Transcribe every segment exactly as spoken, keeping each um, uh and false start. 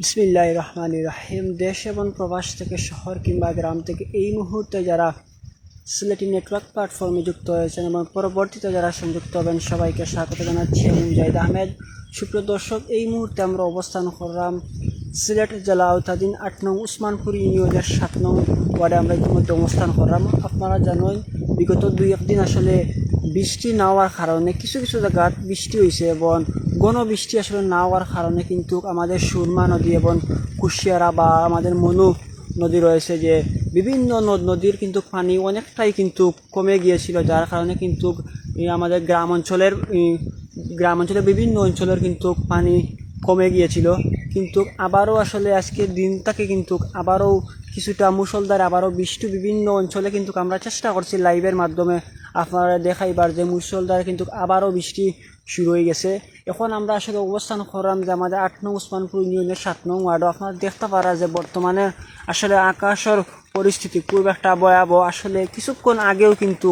বিসমিল্লাহির রহমানির রহিম। দেশ এবং প্রবাস থেকে, শহর কিংবা গ্রাম থেকে এই মুহূর্তে যারা সিলেটি নেটওয়ার্ক প্ল্যাটফর্মে যুক্ত হয়েছেন এবং পরবর্তীতে যারা সংযুক্ত হবেন, সবাইকে স্বাগত জানাচ্ছি আমি মুজাহিদ আহমেদ। সুপ্রিয় দর্শক, এই মুহূর্তে আমরা অবস্থান করলাম সিলেট জেলা আওতাধীন আট নং উসমানপুর ইউনিয়নের সাত নং ওয়ার্ডে আমরা ইতিমধ্যে অবস্থান করলাম। আপনারা জানেন, বিগত দুই এক দিন আসলে বৃষ্টি না হওয়ার কারণে কিছু কিছু জায়গাত বৃষ্টি হয়েছে এবং ঘন বৃষ্টি আসলে না হওয়ার কারণে কিন্তু আমাদের সুরমা নদী এবং কুশিয়ারা বা আমাদের মনু নদী রয়েছে, যে বিভিন্ন নদ নদীর কিন্তু পানি অনেকটাই কিন্তু কমে গিয়েছিল, যার কারণে কিন্তু এই আমাদের গ্রাম অঞ্চলের, এই গ্রাম অঞ্চলের বিভিন্ন অঞ্চলের কিন্তু পানি কমে গিয়েছিল। কিন্তু আবারও আসলে আজকের দিন থেকে কিন্তু আবারও কিছুটা মুষলধারে আবারও বৃষ্টি বিভিন্ন অঞ্চলে কিন্তু আমরা চেষ্টা করছি লাইভের মাধ্যমে আপনারা দেখাইবার যে মুষলধারে কিন্তু আবারও বৃষ্টি শুরু হয়ে গেছে। এখন আমরা আসলে অবস্থান করলাম যে আমাদের আট নং উসমানপুর ইউনিয়নের সাত নং ওয়ার্ডও। আপনারা দেখতে পারা যে বর্তমানে আসলে আকাশের পরিস্থিতি খুব একটা ভয়াবহ। আসলে কিছুক্ষণ আগেও কিন্তু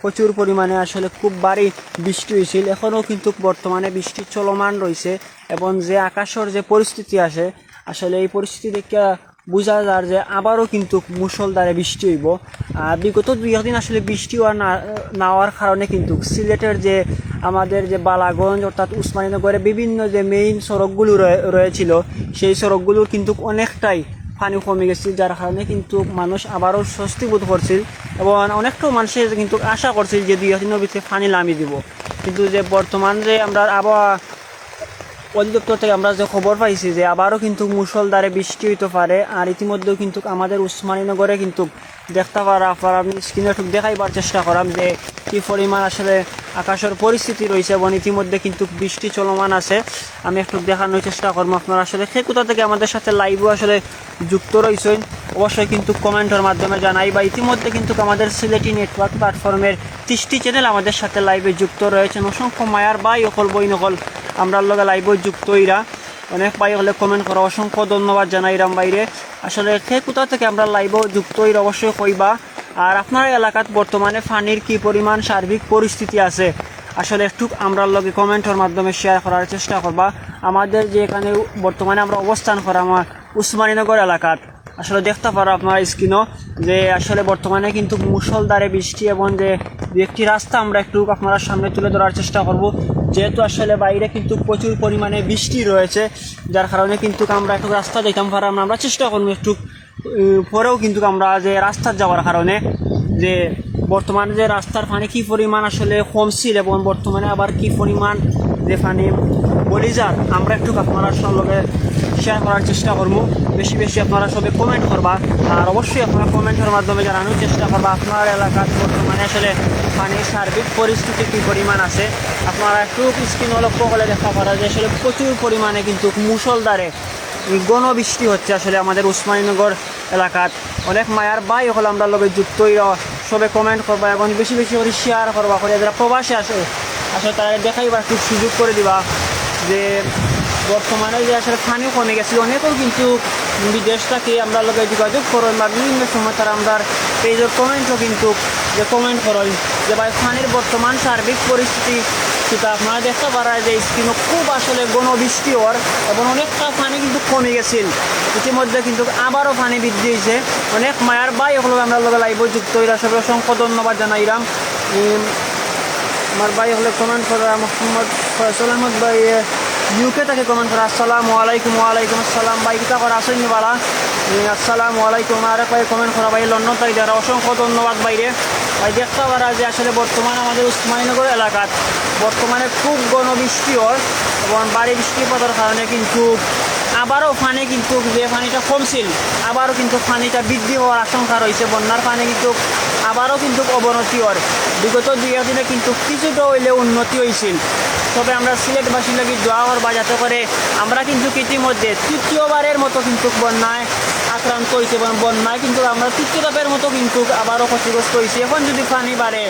প্রচুর পরিমাণে আসলে খুব ভারী বৃষ্টি হয়েছিল, এখনও কিন্তু বর্তমানে বৃষ্টি চলমান রয়েছে এবং যে আকাশের যে পরিস্থিতি আছে, আসলে এই পরিস্থিতি দেখে বোঝা যার যে আবারও কিন্তু মুষলধারে বৃষ্টি হইব। আর বিগত দুই একদিন আসলে বৃষ্টি হওয়ার না, না হওয়ার কারণে কিন্তু সিলেটের যে আমাদের যে বালাগঞ্জ অর্থাৎ উসমানীনগরে বিভিন্ন যে মেইন সড়কগুলো রয়ে-, রয়েছিল, সেই সড়কগুলোর কিন্তু অনেকটাই পানি কমে গেছে, যার কারণে কিন্তু মানুষ আবারও স্বস্তি বোধ করছিল এবং অনেকটাও মানুষে কিন্তু আশা করছিল যে দুই একদিনের ভিতরে পানি লামি দিব। কিন্তু যে বর্তমান যে আমরা আবহাওয়া অধিদপ্তর থেকে আমরা যে খবর পাইছি যে আবারও কিন্তু মুষলধারে বৃষ্টি হইতে পারে। আর ইতিমধ্যেও কিন্তু আমাদের উসমানীনগরে কিন্তু দেখতে পারা, আপনারা আমি স্ক্রিনে একটু দেখাইবার চেষ্টা করাম যে কি পরিমাণ আসলে আকাশের পরিস্থিতি রয়েছে এবং ইতিমধ্যে কিন্তু বৃষ্টি চলমান আছে। আমি একটু দেখানোর চেষ্টা করবো। আপনারা আসলে কে কোথা থেকে আমাদের সাথে লাইভও আসলে যুক্ত রয়েছেন, অবশ্যই কিন্তু কমেন্টের মাধ্যমে জানাই। বা ইতিমধ্যে কিন্তু আমাদের সিলেটি নেটওয়ার্ক প্ল্যাটফর্মের তিরিশটি চ্যানেল আমাদের সাথে লাইভে যুক্ত রয়েছেন। অসংখ্য মায়ার ভাই অকল, বইন অকল আমরার লগে লাইভে যুক্ত হইরা। অনেক ভাই অকলে কমেন্ট করা, অসংখ্য ধন্যবাদ জানাইরাম ভাইরে। আসলে কে কোথা থেকে আমরা লাইভে যুক্ত হইরা অবশ্যই কইবা। আর আপনার এলাকাত বর্তমানে পানির কি পরিমাণ সার্বিক পরিস্থিতি আছে, আসলে একটু আমরার লগে কমেন্টের মাধ্যমে শেয়ার করার চেষ্টা করবা। আমাদের যে এখানে বর্তমানে আমরা অবস্থান করা, আমার উসমানীনগর এলাকাত, আসলে দেখতে পারো আপনারা স্ক্রিনও যে আসলে বর্তমানে কিন্তু মুষলধারে বৃষ্টি এবং যে দু একটি রাস্তা আমরা একটু আপনারা সামনে তুলে ধরার চেষ্টা করব। যেহেতু আসলে বাইরে কিন্তু প্রচুর পরিমাণে বৃষ্টি রয়েছে, যার কারণে কিন্তু আমরা একটু রাস্তা দেখতাম পারলাম না। আমরা চেষ্টা করবো একটু, উম, পরেও কিন্তু আমরা যে রাস্তার যাওয়ার কারণে যে বর্তমানে যে রাস্তার পানি কি পরিমাণ আসলে কমছিল এবং বর্তমানে আবার কি পরিমাণ যে পানি বলি যার, আমরা একটু আপনারা সব লগে শেয়ার করার চেষ্টা করবো। বেশি বেশি আপনারা সবে কমেন্ট করবা, আর অবশ্যই আপনারা কমেন্টের মাধ্যমে জানানোর চেষ্টা করবা আপনার এলাকার বর্তমানে আসলে পানির সার্বিক পরিস্থিতি কি পরিমাণ আছে। আপনারা একটু স্ক্রিনও লক্ষ্য করলে দেখা পারা যে আসলে প্রচুর পরিমাণে কিন্তু মুষলধারে ঘন বৃষ্টি হচ্ছে আসলে আমাদের উসমানীনগর এলাকাত। অনেক মায়ার ভাই অকল আমরার লগে যুক্ত হইরা, সবে কমেন্ট করবা এবং বেশি বেশি করে শেয়ার করবা, করে যারা প্রবাসে আছে আসলে তারা দেখাইবার একটু সুযোগ করে দিবা যে বর্তমানে যে আসলে পানি কমে গেছে। অনেকেও কিন্তু বিদেশ থেকে আমরার লগে যোগাযোগ করেন বা বিভিন্ন সময় তারা আমরার পেজের কমেন্টও কিন্তু যে কমেন্ট করেন যে ভাই পানির বর্তমান সার্বিক পরিস্থিতি সেটা আপনারা দেখতে পারা যে স্ক্রিনও খুব আসলে ঘন বৃষ্টি হওয়ার এবং অনেকটা পানি কিন্তু কমে গেছিল। ইতিমধ্যে কিন্তু আবারও পানি বৃদ্ধি হয়েছে। অনেক মায়ার ভাই অকল আমরার লগে লাইভে যুক্ত হইরা, সবে অসংখ্য ধন্যবাদ জানাইরাম। উম, আমার ভাই অকলে কমেন্ট করা, মোহাম্মদ ফয়সল আহমদ ভাই ইউকে থেকে কমেন্ট করা, আসসালামু আলাইকুম। ওয়ালাইকুম আসসালাম ভাই, কিতা করা আছেন বালা? উম, আসসালামু আলাইকুম। আর এক ভাই কমেন্ট করা ভাই লন্ডন থেকে যারা, অসংখ্য ধন্যবাদ ভাইরে। ভাই দেখতে পারা যে আসলে বর্তমানে আমাদের উসমানীনগর এলাকাত বর্তমানে খুব ঘন বৃষ্টি হয় এবং ভারী বৃষ্টিপাতের কারণে কিন্তু আবারও পানি কিন্তু যে পানিটা কমছিল আবারও কিন্তু পানিটা বৃদ্ধি হওয়ার আশঙ্কা রয়েছে। বন্যার পানি কিন্তু আবারও কিন্তু অবনতি হওয়ার, বিগত দুই এক দিনে কিন্তু কিছুটা হইলেও উন্নতি হয়েছিল। তবে আমরা সিলেটবাসীর লাগি দোয়া করবা যাতে করে আমরা কিন্তু ইতিমধ্যে তৃতীয়বারের মতো কিন্তু বন্যায় আক্রান্ত হয়েছে এবং বন্যায় কিন্তু আমরা তৃতীয় ধাপের মতো কিন্তু আবারও ক্ষতিগ্রস্ত হয়েছি। এখন যদি পানি বাড়ে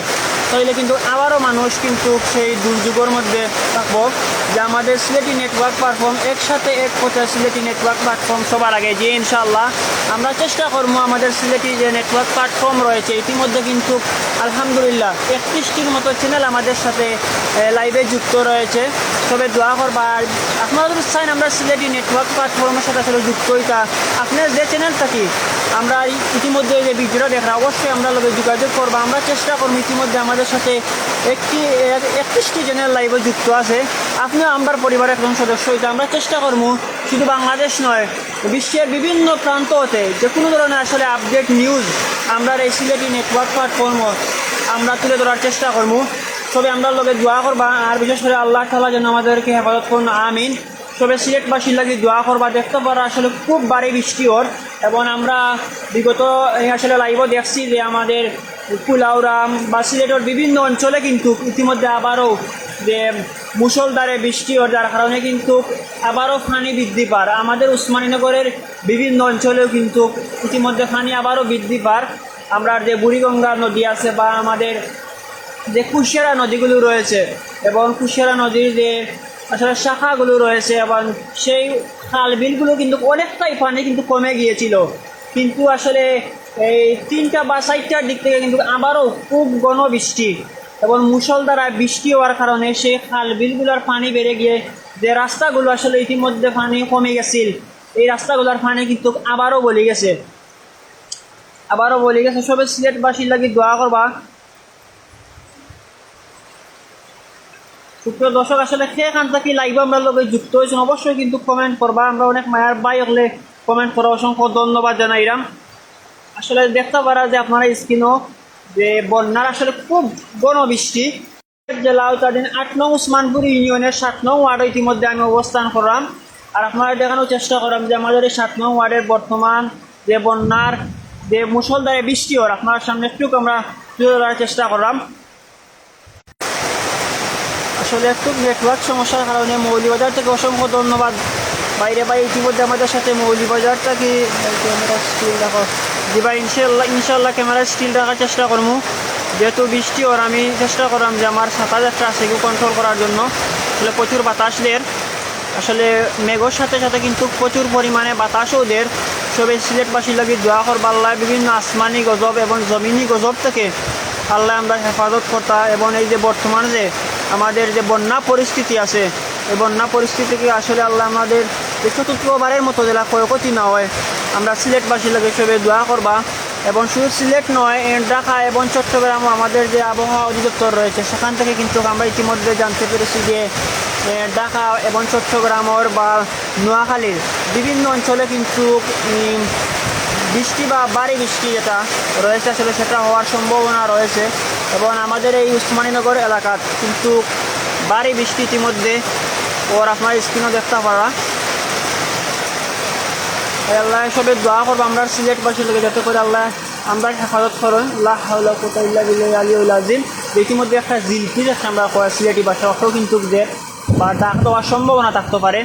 তাহলে কিন্তু আবারও মানুষ কিন্তু সেই দুর্যোগের মধ্যে থাকবো। যে আমাদের সিলেটি নেটওয়ার্ক প্ল্যাটফর্ম, একসাথে এক কথা সিলেটি নেটওয়ার্ক প্ল্যাটফর্ম সবার আগে, যে ইনশাআল্লাহ আমরা চেষ্টা করবো আমাদের সিলেটি যে নেটওয়ার্ক প্ল্যাটফর্ম রয়েছে, ইতিমধ্যে কিন্তু আলহামদুলিল্লাহ একত্রিশটির মতো চ্যানেল আমাদের সাথে, এ, লাইভে যুক্ত রয়েছে। তবে দোয়া করবা। আর আপনারা যদি চাইন আমরা সিলেটি নেটওয়ার্ক প্ল্যাটফর্মের সাথে আসলে যুক্ত হইতা, আপনার যে চ্যানেল থাকি আমরা ইতিমধ্যে যে ভিডিওটা দেখরা, অবশ্যই আমরা লগে যোগাযোগ করবা। আমরা চেষ্টা করবো, ইতিমধ্যে আমাদের সাথে একটি একত্রিশটি চ্যানেল লাইভে যুক্ত আছে, আপনিও আমরার পরিবারের একজন সদস্য হইতা। আমরা চেষ্টা করবো শুধু বাংলাদেশ নয়, বিশ্বের বিভিন্ন প্রান্ত হতে যে কোনো ধরনের আসলে আপডেট নিউজ আমরা এই সিলেটি নেটওয়ার্ক প্ল্যাটফর্মও আমরা তুলে ধরার চেষ্টা করবো। তবে আমরার লগে দোয়া করবা, আর বিশেষ করে আল্লাহ তাআলা যেন আমাদেরকে হেফাজত করুন, আমিন। তবে সিলেটবাসীর লাগি দোয়া করবা। দেখতে পারা আসলে খুব ভারী বৃষ্টি ওর, এবং আমরা বিগত এই আসলে লাইভও দেখছি যে আমাদের কুলাউড়া বা সিলেটের বিভিন্ন অঞ্চলে কিন্তু ইতিমধ্যে আবারও যে মুষলধারে বৃষ্টি ওর, যার কারণে কিন্তু আবারও পানি বৃদ্ধি পার। আমাদের উসমানীনগরের বিভিন্ন অঞ্চলেও কিন্তু ইতিমধ্যে পানি আবারও বৃদ্ধি পার। আমরা যে বুড়িগঙ্গা নদী আছে বা আমাদের যে কুশিয়ারা নদীগুলো রয়েছে এবং কুশিয়ারা নদীর যে আসলে শাখাগুলো রয়েছে এবং সেই খাল বিলগুলো কিন্তু অনেকটাই পানি কিন্তু কমে গিয়েছিল, কিন্তু আসলে এই তিনটা বা চারটার দিক থেকে কিন্তু আবারও খুব ঘন বৃষ্টি এবং মুষলধারায় বৃষ্টি হওয়ার কারণে সেই খাল বিলগুলোর পানি বেড়ে গিয়ে যে রাস্তাগুলো আসলে ইতিমধ্যে পানি কমে গেছিল, এই রাস্তাগুলোর পানি কিন্তু আবারও বলি গেছে, আবারও বলি গেছে। সবে সিলেটবাসীর লাগি দোয়া করবা। সুপ্রিয় দর্শক, আসলে কে এখান থেকে লাইভে আমরা লগে যুক্ত হয়েছেন, অবশ্যই কিন্তু কমেন্ট করবা। আমরা অনেক মায়ার ভাই হলে কমেন্ট করা, অসংখ্য ধন্যবাদ জানাইলাম। আসলে দেখতে পারা যে আপনারা স্ক্রিনও যে বন্যার আসলে খুব ঘন বৃষ্টি। জেলা আওতাধীন আট নং উসমানপুর ইউনিয়নের সাত নং ওয়ার্ডে ইতিমধ্যে আমি অবস্থান করলাম। আর আপনারা দেখানোর চেষ্টা করলাম যে আমাদের এই সাত নং ওয়ার্ডের বর্তমান যে বন্যার যে মুষলধারে বৃষ্টি ওর আপনার সামনে একটু আমরা তুলে ধরার চেষ্টা করলাম। আসলে একটু নেটওয়ার্ক সমস্যার কারণে মৌলভীবাজার থেকে অসংখ্য ধন্যবাদ। বাইরে ভাই ইতিমধ্যে আমাদের সাথে মৌলভীবাজার থেকে ক্যামেরা স্টিল রাখো। জি ভাই, ইনশাল্লাহ, ইনশাল্লাহ ক্যামেরা স্টিল রাখার চেষ্টা করবো। যেহেতু বৃষ্টি ওর, আমি চেষ্টা করলাম যে আমার ছাতা একটা আছে এগুলো কন্ট্রোল করার জন্য। আসলে প্রচুর বাতাস দের, আসলে মেঘর সাথে সাথে কিন্তু প্রচুর পরিমাণে বাতাসও দের। সবে সিলেটবাসীর লাগি দোয়া করবা, আল্লাহ বিভিন্ন আসমানি গজব এবং জমিনি গজব থেকে আল্লাহ আমরা হেফাজত করতা। এবং এই যে বর্তমানে যে আমাদের যে বন্যা পরিস্থিতি আছে, এই বন্যা পরিস্থিতি থেকে আসলে আল্লাহ আমাদের যে চতুর্থবারের মতো যেন ক্ষয়ক্ষতি না হয়, আমরা সিলেটবাসীর লাগি সবে দোয়া করবা। এবং শুধু সিলেট নয়, এ, ঢাকা এবং চট্টগ্রামও আমাদের যে আবহাওয়া অধিদপ্তর রয়েছে, সেখান থেকে কিন্তু আমরা ইতিমধ্যে জানতে পেরেছি যে, এ, ঢাকা এবং চট্টগ্রামের বা নোয়াখালীর বিভিন্ন অঞ্চলে কিন্তু, উম, বৃষ্টি বা ভারী বৃষ্টি যেটা রয়েছে, আসলে সেটা হওয়ার সম্ভাবনা রয়েছে। এবং আমাদের এই উসমানীনগর এলাকাত কিন্তু ভারী বৃষ্টি ইতিমধ্যে ওর আপনার স্ক্রিনও দেখতে পারা। আল্লাহ সবে দোয়া করবো আমরা সিলেটবাসীর লাগি, যাতে করে আল্লাহ আমরা হেফাজত করুন। লা হাওলা কুওয়াতা ইল্লা বিল্লাহিল আলিয়্যিল আযীম। ইতিমধ্যে একটা জিলকি যাচ্ছে আমরা কয় সিলেটি ভাষা, অত কিন্তু যে বা ডাক দেওয়ার সম্ভাবনা থাকতে পারে।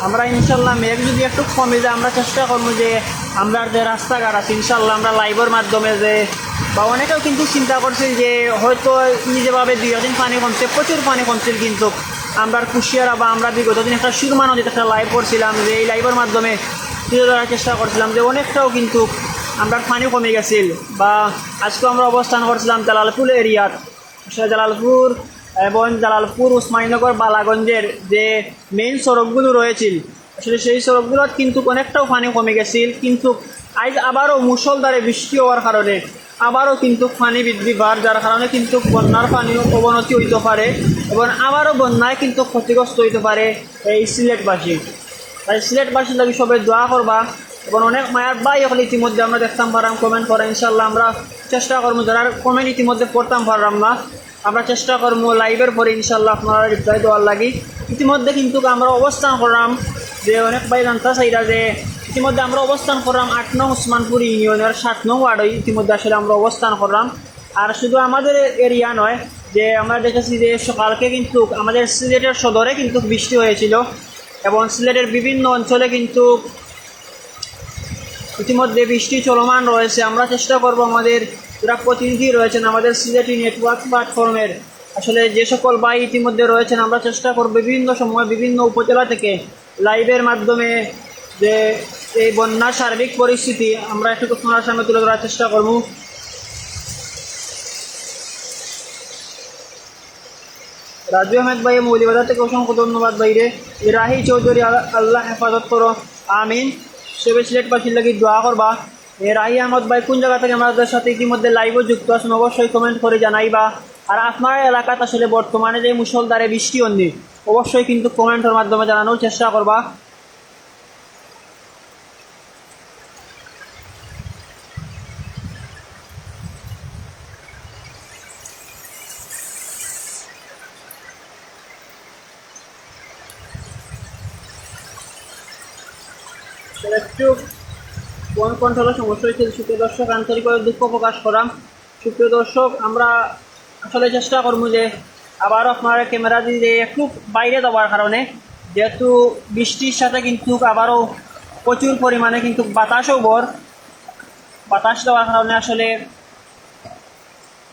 আমরা ইনশাল্লাহ মেঘ যদি একটু কমে যায়, আমরা চেষ্টা করবো যে আমরা যে রাস্তাঘাট আছে, ইনশাল্লাহ আমরা লাইভের মাধ্যমে যে বা অনেকেও কিন্তু চিন্তা করছিল যে হয়তো এই যেভাবে দুই একদিন পানি কমছে, প্রচুর পানি কমছিল, কিন্তু আমরা কুশিয়ারা বা আমরা বিগত দিন একটা সুরমা নদীতে একটা লাইভ করছিলাম, যে এই লাইভের মাধ্যমে তুলে ধরার চেষ্টা করছিলাম যে অনেকটাও কিন্তু আমরা পানি কমে গেছিল। বা আজকে আমরা অবস্থান করছিলাম জালালপুর এরিয়াত, আসলে জালালপুর এবং জালালপুর উসমানীনগর বালাগঞ্জের যে মেইন সড়কগুলো রয়েছিল, আসলে সেই সড়কগুলোত কিন্তু অনেকটাও পানি কমে গেছিল, কিন্তু আজ আবারও মুষলধারে বৃষ্টি হওয়ার কারণে আবারও কিন্তু পানি বৃদ্ধি পার, যার কারণে কিন্তু বন্যার পানিও অবনতি হইতে পারে এবং আবারও বন্যায় কিন্তু ক্ষতিগ্রস্ত হইতে পারে এই সিলেটবাসী। তাই সিলেটবাসীর লাগি সবাই দোয়া করবা। এবং অনেক মায়ার ভাই এখন ইতিমধ্যে আমরা দেখতাম পারাম কমেন্ট করা, ইনশাল্লাহ আমরা চেষ্টা করবো, যারা কমেন্ট ইতিমধ্যে পড়তাম পারলাম না, আমরা চেষ্টা করবো লাইভের পরে ইনশাল্লাহ আপনারা রিপ্লাই দেওয়ার লাগি। ইতিমধ্যে কিন্তু আমরা অবস্থান করলাম যে অনেক ভাই জানতা চাইরা যে ইতিমধ্যে আমরা অবস্থান করলাম আট নং উসমানপুর ইউনিয়নের সাত নং ওয়ার্ডে, ইতিমধ্যে আসলে আমরা অবস্থান করলাম। আর শুধু আমাদের এরিয়া নয়, যে আমরা দেখেছি যে সকালকে কিন্তু আমাদের সিলেটের সদরে কিন্তু বৃষ্টি হয়েছিল এবং সিলেটের বিভিন্ন অঞ্চলে কিন্তু ইতিমধ্যে বৃষ্টি চলমান রয়েছে। আমরা চেষ্টা করব আমাদের যারা প্রতিনিধি রয়েছেন আমাদের সিলেটি নেটওয়ার্ক প্ল্যাটফর্মের, আসলে যে সকল ভাই ইতিমধ্যে রয়েছেন, আমরা চেষ্টা করব বিভিন্ন সময় বিভিন্ন উপজেলা থেকে লাইভের মাধ্যমে যে এই বন্যার সার্বিক পরিস্থিতি আমরা একটু আপনার সামনে তুলে ধরার চেষ্টা করব। রাজু আহমেদ ভাই মৌলভীবাজার থেকে অসংখ্য ধন্যবাদ ভাইরে। এ রাহি চৌধুরী, আল-, আল্লাহ হেফাজত করো, আমিন। সবে সিলেটবাসীর লাগি দোয়া করবা। এ রাহি আহমদ ভাই কোন জায়গা থেকে আমাদের সাথে ইতিমধ্যে লাইভও যুক্ত আছেন, অবশ্যই কমেন্ট করে জানাইবা। আর আপনার এলাকাত আসলে বর্তমানে যে মুষলধারে বৃষ্টি অন্যি, অবশ্যই কিন্তু কমেন্টের মাধ্যমে জানানোর চেষ্টা করবা। একটু ফোন কন্ট্রোলের সমস্যা হয়েছিল, সুপ্রিয় দর্শক, আন্তরিকভাবে দুঃখ প্রকাশ করাম। সুপ্রিয় দর্শক, আমরা আসলে চেষ্টা করবো যে আবারও আপনারা ক্যামেরা দিয়ে একটু বাইরে যাওয়ার কারণে, যেহেতু বৃষ্টির সাথে কিন্তু আবারও প্রচুর পরিমাণে কিন্তু বাতাসও বর, বাতাস দেওয়ার কারণে আসলে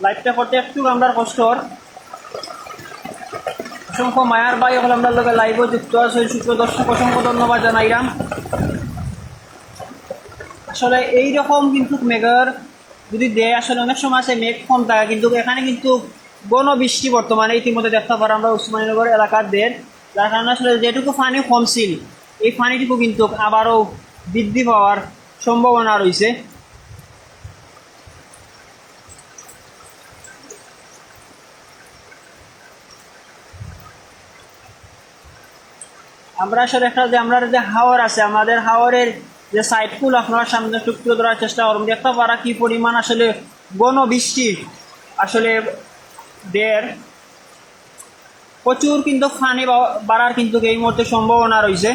লাইভটা করতে একটু আমরার কষ্ট অর। অসংখ্য মায়ার ভাই অকল আমরার লগে লাইভও যুক্ত আছে, সুপ্রিয় দর্শক, অসংখ্য ধন্যবাদ জানাইলাম। আসলে এইরকম কিন্তু মেঘর যদি দেয়, আসলে অনেক সময় আছে মেঘ কম থাকে, কিন্তু এখানে কিন্তু ঘন বৃষ্টি বর্তমানে ইতিমধ্যে দেখতে পারো আমরা উসমানীনগর এলাকার দের, যার কারণে আসলে যেটুকু পানি কমছিল, এই পানিটুকু কিন্তু আবারও বৃদ্ধি পাওয়ার সম্ভাবনা রয়েছে। আমরা আসলে একটা যে আমরা যে হাওর আছে, আমাদের হাওরের যে সাইডগুলো আপনার সামনে একটু তুলে ধরার চেষ্টা করুন, দেখতে পারা কি পরিমাণ আসলে ঘন বৃষ্টি আসলে দের, প্রচুর কিন্তু পানি বা-, বাড়ার কিন্তু এই মুহূর্তে সম্ভাবনা রয়েছে।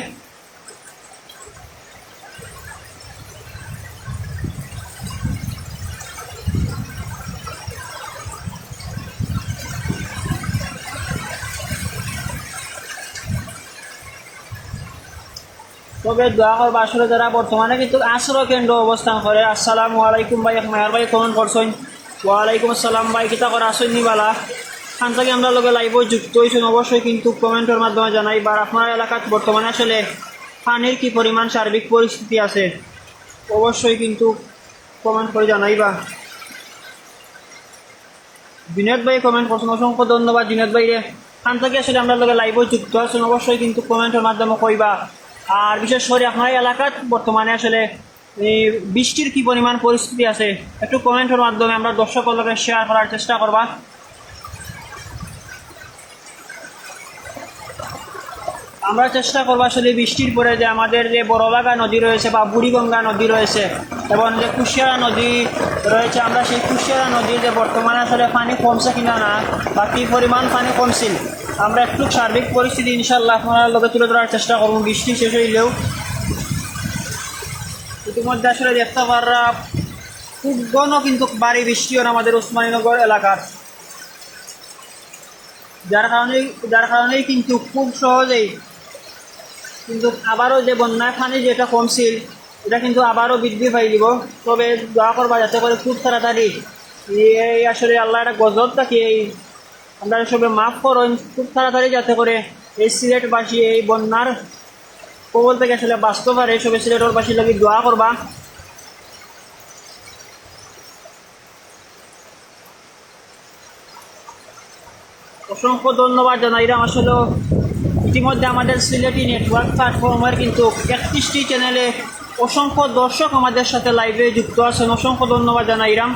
তবে দোয়া করবা আসলে যারা বর্তমানে কিন্তু আশ্রয় কেন্দ্র অবস্থান করে। আসসালামু আলাইকুম ভাই, এক মায়ার ভাই কমেন্ট করছেন। ওয়ালাইকুম আসসালাম ভাই, কিতা করা আছেন নি বালা? খান থেকে আমরা লগে লাইভও যুক্ত হয়েছেন, অবশ্যই কিন্তু কমেন্টের মাধ্যমে জানাইবা। আর আপনার এলাকাত বর্তমানে আসলে পানির কি পরিমাণ সার্বিক পরিস্থিতি আছে, অবশ্যই কিন্তু কমেন্ট করে জানাইবা। জুনেদ ভাই কমেন্ট করছেন, অসংখ্য ধন্যবাদ জুনেদ ভাই রে। খান থেকে আসলে আমরা লগে লাইভও যুক্ত আছেন, অবশ্যই কিন্তু কমেন্টের মাধ্যমে কইবা। আর বিশেষ করে আপনার এলাকাত বর্তমানে আসলে এই বৃষ্টির কি পরিমাণ পরিস্থিতি আছে, একটু কমেন্টের মাধ্যমে আমরা দর্শকর লগে শেয়ার করার চেষ্টা করবা। আমরা চেষ্টা করবো আসলে বৃষ্টির পরে যে আমাদের যে বড়বাগা নদী রয়েছে বা বুড়িগঙ্গা নদী রয়েছে এবং যে কুশিয়ারা নদী রয়েছে, আমরা সেই কুশিয়ারা নদীর যে বর্তমানে আসলে পানি কমছে কিনা না বা কী পরিমাণ পানি কমছিল, আমরা একটু সার্বিক পরিস্থিতি ইনশাল্লাহ আপনার লগে তুলে ধরার চেষ্টা করবো বৃষ্টি শেষ হইলেও। ইতিমধ্যে আসলে দেখতে পাররা খুব ঘন কিন্তু ভারী বৃষ্টি হয় আমাদের উসমানীনগর এলাকার, যার কারণেই যার কারণেই কিন্তু খুব সহজেই কিন্তু আবারও যে বন্যায় পানি যেটা কমছিল, এটা কিন্তু আবারও বৃদ্ধি পাই দিব। তবে দোয়া করবা যাতে করে খুব তাড়াতাড়ি এই আসলে আল্লাহ একটা গজব থাকি এই আমরা সবে মাফ করইন, খুব তাড়াতাড়ি যাতে করে এই সিলেটবাসী এই বন্যার কবল থেকে আসলে বাঁচতে পারে। সবে সিলেটর বাসীর লাগি দোয়া করবা। অসংখ্য ধন্যবাদ জানাইলাম। আসলে ইতিমধ্যে আমাদের সিলেটি নেটওয়ার্ক প্ল্যাটফর্মের কিন্তু একত্রিশটি চ্যানেলে অসংখ্য দর্শক আমাদের সাথে লাইভে যুক্ত আছেন, অসংখ্য ধন্যবাদ জানাইলাম।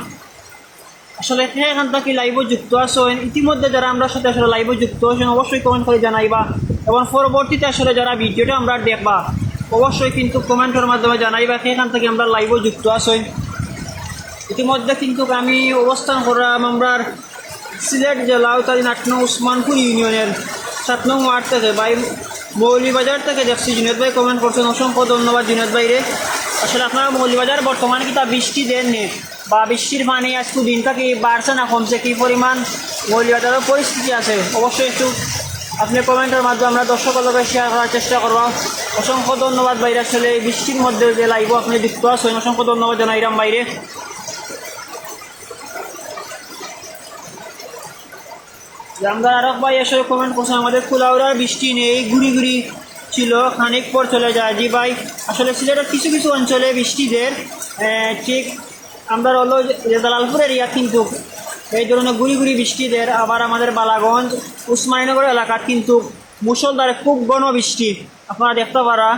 আসলে কে এখান থেকে লাইভে যুক্ত আছেন, ইতিমধ্যে যারা আমরা সাথে আসলে লাইভে যুক্ত আছেন, অবশ্যই কমেন্ট করে জানাইবা। এবং পরবর্তীতে আসলে যারা ভিডিওটা আমরা দেখবা, অবশ্যই কিন্তু কমেন্টের মাধ্যমে জানাইবা কে এখান থেকে আমরা লাইভে যুক্ত আছেন। ইতিমধ্যে কিন্তু আমি অবস্থান করলাম আমরা সিলেট জেলা আওতাধীন আট নং উসমানপুর ইউনিয়নের সাত নং ওয়ার্ড থেকে ভাই মৌলভীবাজার থেকে দেখছি জুনেদ ভাই কমেন্ট করছেন, অসংখ্য ধন্যবাদ জুনেদ ভাইরে। আসলে আপনারা মৌলভীবাজার বর্তমানে কিতা বৃষ্টি দেননি বা বৃষ্টির পানি আজকে দিন থেকে বাড়ছে না কমছে, কী পরিমাণ মৌলভীবাজারের পরিস্থিতি আছে, অবশ্যই একটু আপনি কমেন্টের মাধ্যমে আমরা দর্শকর লগে শেয়ার করার চেষ্টা করবো। অসংখ্য ধন্যবাদ ভাইরে, আসলে এই বৃষ্টির মধ্যে যে লাইভে আপনি যুক্ত আছেন, অসংখ্য ধন্যবাদ জানাইলাম ভাইরে। যে আমরা আরক ভাই আসলে কমেন্ট করছেন, আমাদের কুলাউড়ার বৃষ্টি নেই, গুড়ি গুড়ি ছিল, খানিক পর চলে যায়। জি ভাই, আসলে সিলেটের কিছু কিছু অঞ্চলে বৃষ্টি দের, আহ, ঠিক আমরা হলো যে জালালপুর এরিয়া কিন্তু এই ধরনের গুড়ি গুড়ি বৃষ্টি দের। আবার আমাদের বালাগঞ্জ, উসমানীনগর এলাকাত কিন্তু মুষলধারে খুব ঘন বৃষ্টি, আপনারা দেখতা পারা,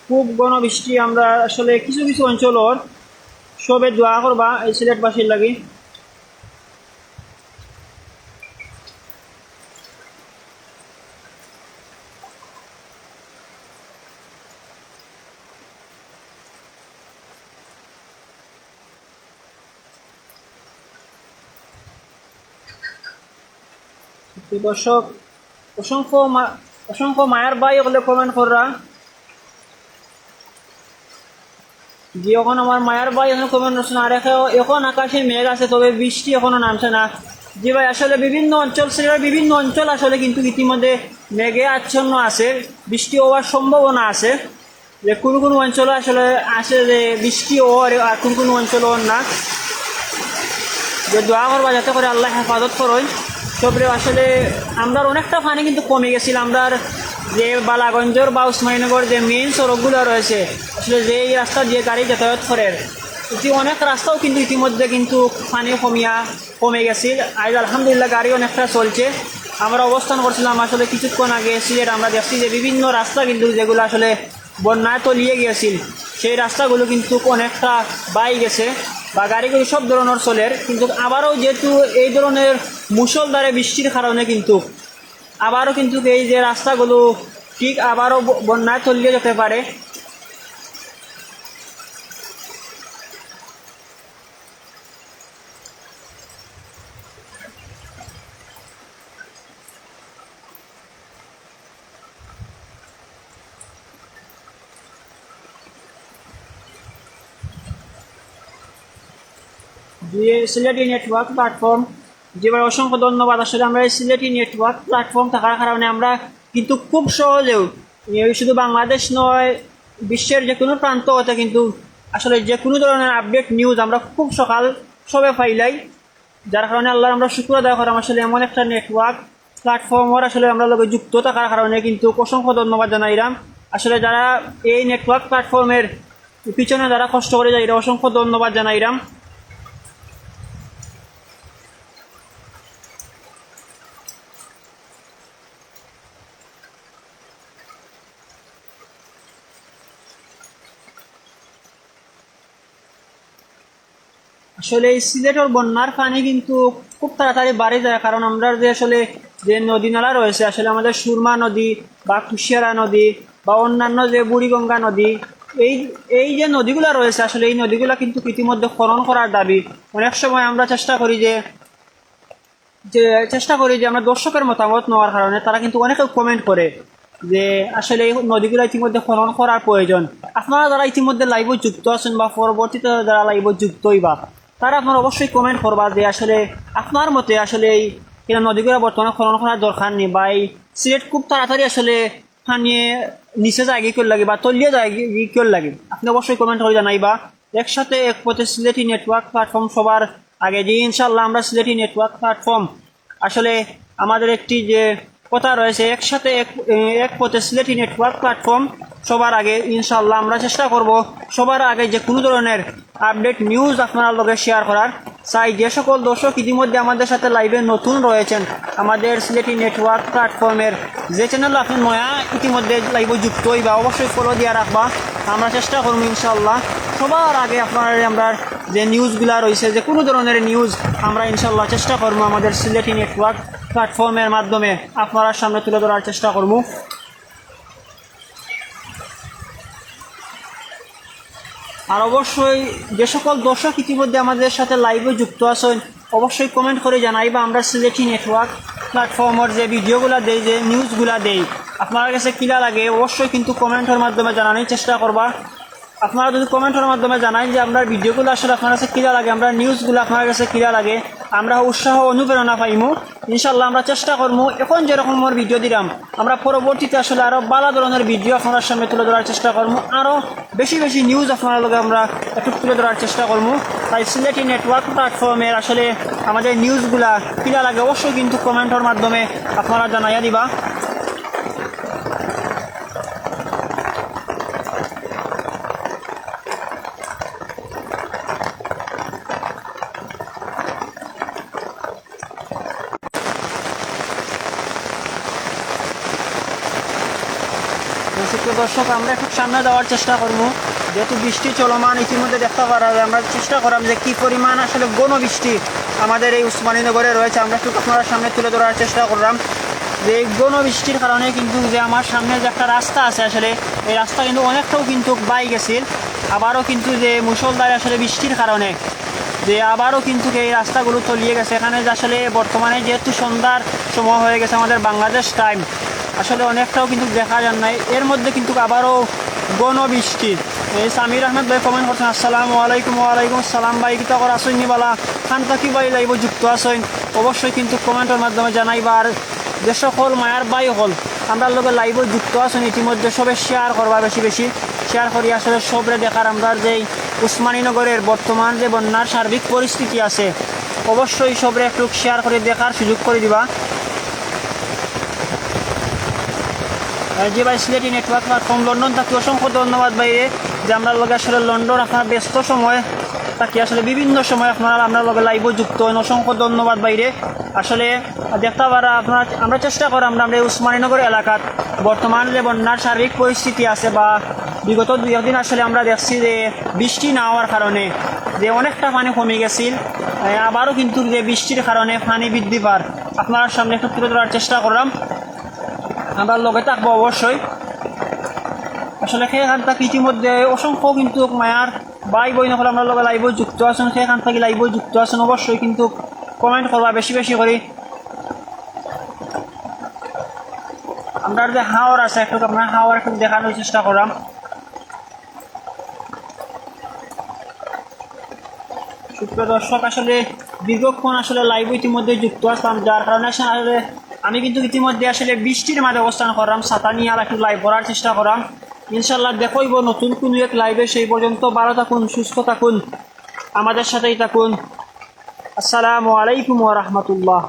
খুব ঘন বৃষ্টি। আমরা আসলে কিছু কিছু অঞ্চলর সবে দোয়া করবা এই সিলেটবাসীর লাগি। দর্শক, অসংখ্য মা-, অসংখ্য মায়ার ভাই অকলে comment কররা। জি, অখন আমার মায়ার ভাই অখন comment করছইন, আর এখ-, অখন আকাশে মেঘ আছে, তবে বৃষ্টি অখনো নামছে না। জি ভাই, আসলে বিভিন্ন অঞ্চল, সিলেটের বিভিন্ন অঞ্চল আসলে কিন্তু ইতিমধ্যে মেঘে আচ্ছন্ন আছে, বৃষ্টি হওয়ার সম্ভাবনা আছে। যে কুনু কুনু অঞ্চলো আসলে আছে যে বৃষ্টি অর, আর কুনু কুনু অঞ্চলো অর না। যে দোয়া করবা যাতে করে আল্লায় হেফাজত করইন সবরে। আসলে আমরার অনেকটা পানি কিন্তু কমি গেছিল, আমরার যে বালাগঞ্জর বা উসমানীনগর যে main সড়কগুলা রয়েছে, আসলে যে এই রাস্তা দিয়া গাড়ি যাতায়াত করের, ইতি-, অনেক রাস্তাও কিন্তু ইতিমধ্যে কিন্তু পানি কমিয়া, কমে গেছিল। আইজ আলহামদুলিল্লাহ গাড়ি অনেকটা চলছে। আমরা অবস্থান করছিলাম আসলে কিছুক্ষণ আগে সিলেট, আমরা দেখছি যে বিভিন্ন রাস্তা কিন্তু যেগুলো আসলে বন্যায় তলিয়ে গিয়েছিল, সেই রাস্তাগুলো কিন্তু অনেকটা বাই গেছে বা গাড়িগুলো সব ধরনের চলের। কিন্তু আবারও যেহেতু এই ধরনের মুষলধারে বৃষ্টির কারণে কিন্তু আবারও কিন্তু এই যে রাস্তাগুলো ঠিক আবারও ব-, বন্যায় তলিয়ে যেতে পারে। জি, সিলেটি নেটওয়ার্ক প্ল্যাটফর্ম, জি ভাই, অসংখ্য ধন্যবাদ। আসলে আমরা এই সিলেটি নেটওয়ার্ক প্ল্যাটফর্ম থাকার কারণে আমরা কিন্তু খুব সহজেও, এই শুধু বাংলাদেশ নয়, বিশ্বের যে কোনো প্রান্ত হতে কিন্তু আসলে যে কোনো ধরনের আপডেট নিউজ আমরা খুব সকাল সবে পাইলাই। যার কারণে আল্লাহর আমরা শুকর আদায় করাম, আসলে এমন একটা নেটওয়ার্ক প্ল্যাটফর্মর আসলে আমরা লগে যুক্ত থাকার কারণে কিন্তু অসংখ্য ধন্যবাদ জানাইরাম। আসলে যারা এই নেটওয়ার্ক প্ল্যাটফর্মের পিছনে যারা কষ্ট করে যাইরা, অসংখ্য ধন্যবাদ জানাইরাম। আসলে এই সিলেটর বন্যার পানি কিন্তু খুব তাড়াতাড়ি বাড়ি যায়, কারণ আমরা যে আসলে যে নদী নালা রয়েছে, আসলে আমাদের সুরমা নদী বা কুশিয়ারা নদী বা অন্যান্য যে বুড়িগঙ্গা নদী, এই, এই যে নদীগুলা রয়েছে, আসলে এই নদীগুলা কিন্তু ইতিমধ্যে খনন করার দাবি। অনেক সময় আমরা চেষ্টা করি যে, যে চেষ্টা করি যে আমরা দর্শকের মতামত নেওয়ার কারণে তারা কিন্তু অনেকে কমেন্ট করে যে আসলে এই নদীগুলা ইতিমধ্যে খনন করার প্রয়োজন। আপনারা যারা ইতিমধ্যে লাইভে যুক্ত আছেন বা পরবর্তীতে যারা লাইভে যুক্ত হইবা, তারা আপনারা অবশ্যই কমেন্ট করবা যে আসলে আপনার মতে আসলে এই কিনা নদীগুলা বর্তমানে খনন করার দরকার নেই বা এই সিলেট খুব তাড়াতাড়ি আসলে পানিয়ে নিচে যায় কি লাগে বা তলিয়ে যায় কি লাগে, আপনি অবশ্যই কমেন্ট করে জানাইবা। একসাথে এক পথে সিলেটি নেটওয়ার্ক প্ল্যাটফর্ম সবার আগে, যে ইনশাল্লাহ আমরা সিলেটি নেটওয়ার্ক প্ল্যাটফর্ম আসলে আমাদের একটি যে কথা রয়েছে, একসাথে এক, এক পথে সিলেটি নেটওয়ার্ক প্ল্যাটফর্ম সবার আগে। ইনশাল্লাহ আমরা চেষ্টা করব সবার আগে যে কোনো ধরনের আপডেট নিউজ আপনারা লগে শেয়ার করার। চাই যে সকল দর্শক ইতিমধ্যে আমাদের সাথে লাইভে নতুন রয়েছেন, আমাদের সিলেটি নেটওয়ার্ক প্ল্যাটফর্মের যে চ্যানেল আপনি নয়া ইতিমধ্যে লাইভে যুক্ত হইবা, অবশ্যই ফলো দিয়া রাখবা। আমরা চেষ্টা করবো ইনশাল্লাহ সবার আগে আপনারা আমরা যে নিউজগুলা রয়েছে, যে কোনো ধরনের নিউজ আমরা ইনশাল্লাহ চেষ্টা করবো আমাদের সিলেটি নেটওয়ার্ক প্ল্যাটফর্মের মাধ্যমে আপনার সামনে তুলে ধরার চেষ্টা করবো। আর অবশ্যই যে সকল দর্শক ইতিমধ্যে আমাদের সাথে লাইভে যুক্ত আছেন, অবশ্যই কমেন্ট করে জানাইবা আমরা সিলেটি নেটওয়ার্ক প্ল্যাটফর্মের যে ভিডিওগুলা দেই, যে নিউজগুলা দেই, আপনার কাছে কিলা লাগে অবশ্যই কিন্তু কমেন্টের মাধ্যমে জানানোর চেষ্টা করবা। আপনারা যদি কমেন্টের মাধ্যমে জানাইন যে আমরা ভিডিওগুলো আসলে আপনার কাছে কিলা লাগে, আমরা নিউজগুলো আপনার কাছে কিলা লাগে, আমরা উৎসাহ অনুপ্রেরণা পাইমু। ইনশাল্লাহ আমরা চেষ্টা করবো এখন যেরকম আমার ভিডিও দিলাম, আমরা পরবর্তীতে আসলে আরও ভালো ধরনের ভিডিও আপনার সামনে তুলে ধরার চেষ্টা করবো, আরও বেশি বেশি নিউজ আপনার লগে আমরা একটু তুলে ধরার চেষ্টা করবো। তাই সিলেটি নেটওয়ার্ক প্ল্যাটফর্মের আসলে আমাদের নিউজগুলা কিলা লাগে অবশ্যই কিন্তু কমেন্টের মাধ্যমে আপনারা জানাইয়া দিবা। তো দর্শক, আমরা একটু সামনে যাওয়ার চেষ্টা করবো, যেহেতু বৃষ্টি চলমান। ইতিমধ্যে দেখতে পারা যায়, আমরা চেষ্টা করলাম যে কি পরিমাণ আসলে ঘন বৃষ্টি আমাদের এই উসমানীনগরে রয়েছে। আমরা একটু আপনারা সামনে তুলে ধরার চেষ্টা করলাম যে এই ঘন বৃষ্টির কারণে কিন্তু যে আমার সামনে যে একটা রাস্তা আছে, আসলে এই রাস্তা কিন্তু অনেকটাও কিন্তু বাই গেছিল। আবারও কিন্তু যে মুষলধারে আসলে বৃষ্টির কারণে যে আবারও কিন্তু এই রাস্তাগুলো তলিয়ে গেছে। এখানে যে আসলে বর্তমানে যেহেতু সন্ধ্যার সময় হয়ে গেছে আমাদের বাংলাদেশ টাইম, আসলে অনেকটাও কিন্তু দেখা যার নাই। এর মধ্যে কিন্তু আবারও ঘন বৃষ্টি। এই সামির আহমেদ ভাই কমেন্ট করছেন, "আসসালামু আলাইকুম।" ওয়ালাইকুম আসসালাম ভাই, কিতা কর আছইন নি বালা? খান থাকি ভাই লাইভও যুক্ত আছইন, অবশ্যই কিন্তু কমেন্টের মাধ্যমে জানাইবা। আর যে সকল মায়ার ভাই হল আমরার লগে লাইভও যুক্ত আছইন ইতিমধ্যে, সবে শেয়ার করবা বেশি বেশি, শেয়ার করি আসলে সবরে দেখার আমরার যেই উসমানীনগরের বর্তমান যে বন্যার সার্বিক পরিস্থিতি আছে, অবশ্যই সবরে একটু শেয়ার করে দেখার সুযোগ করে দিবা। আর যে ভাই সিলেটি নেটওয়ার্ক প্ল্যাটফর্ম লন্ডন থাকি অসংখ্য ধন্যবাদ ভাইরে, যে আমরার লগে আসলে লন্ডন আপনার ব্যস্ত সময় থাকি আসলে বিভিন্ন সময় আপনারা আমরার লগে লাইভও যুক্ত হন, অসংখ্য ধন্যবাদ ভাইরে। আসলে দেখতে পারা আপনারা, আমরা চেষ্টা করি আমরা আমরা এই উসমানীনগর এলাকাত বর্তমান যে বন্যার সার্বিক পরিস্থিতি আছে বা বিগত দুই একদিন আসলে আমরা দেখছি যে বৃষ্টি না হওয়ার কারণে যে অনেকটা পানি কমে গেছিল, এ, আবারও কিন্তু যে বৃষ্টির কারণে পানি বৃদ্ধি পার আপনার সামনে একটু তুলে ধরার চেষ্টা করলাম। আমরা লগে থাকবো অবশ্যই। আসলে সেখান থেকে ইতিমধ্যে অসংখ্য কিন্তু মায়ার ভাই বইন হল আমরার লগে লাইভও যুক্ত আছইন, সেখান থেকে লাইভও যুক্ত আছইন, অবশ্যই কিন্তু কমেন্ট করবা বেশি বেশি করি। আমরার যে হাওর আছে একটু আপনার হাওর একটু দেখানোর চেষ্টা করলাম। সুপ্রিয় দর্শক, আসলে দীর্ঘক্ষণ আসলে লাইভ ইতিমধ্যে যুক্ত আসলাম, যার কারণে আসলে আমি কিন্তু ইতিমধ্যে আসলে বৃষ্টির মাঝে অবস্থান করলাম, ছাতা নিয়ে আর একটু লাইভ করার চেষ্টা করলাম। ইনশাল্লাহ দেখা হইব নতুন কোনো এক লাইভে, সেই পর্যন্ত ভালো থাকুন, সুস্থ থাকুন, আমাদের সাথেই থাকুন। আসসালামু আলাইকুম ওয়া রাহমাতুল্লাহ।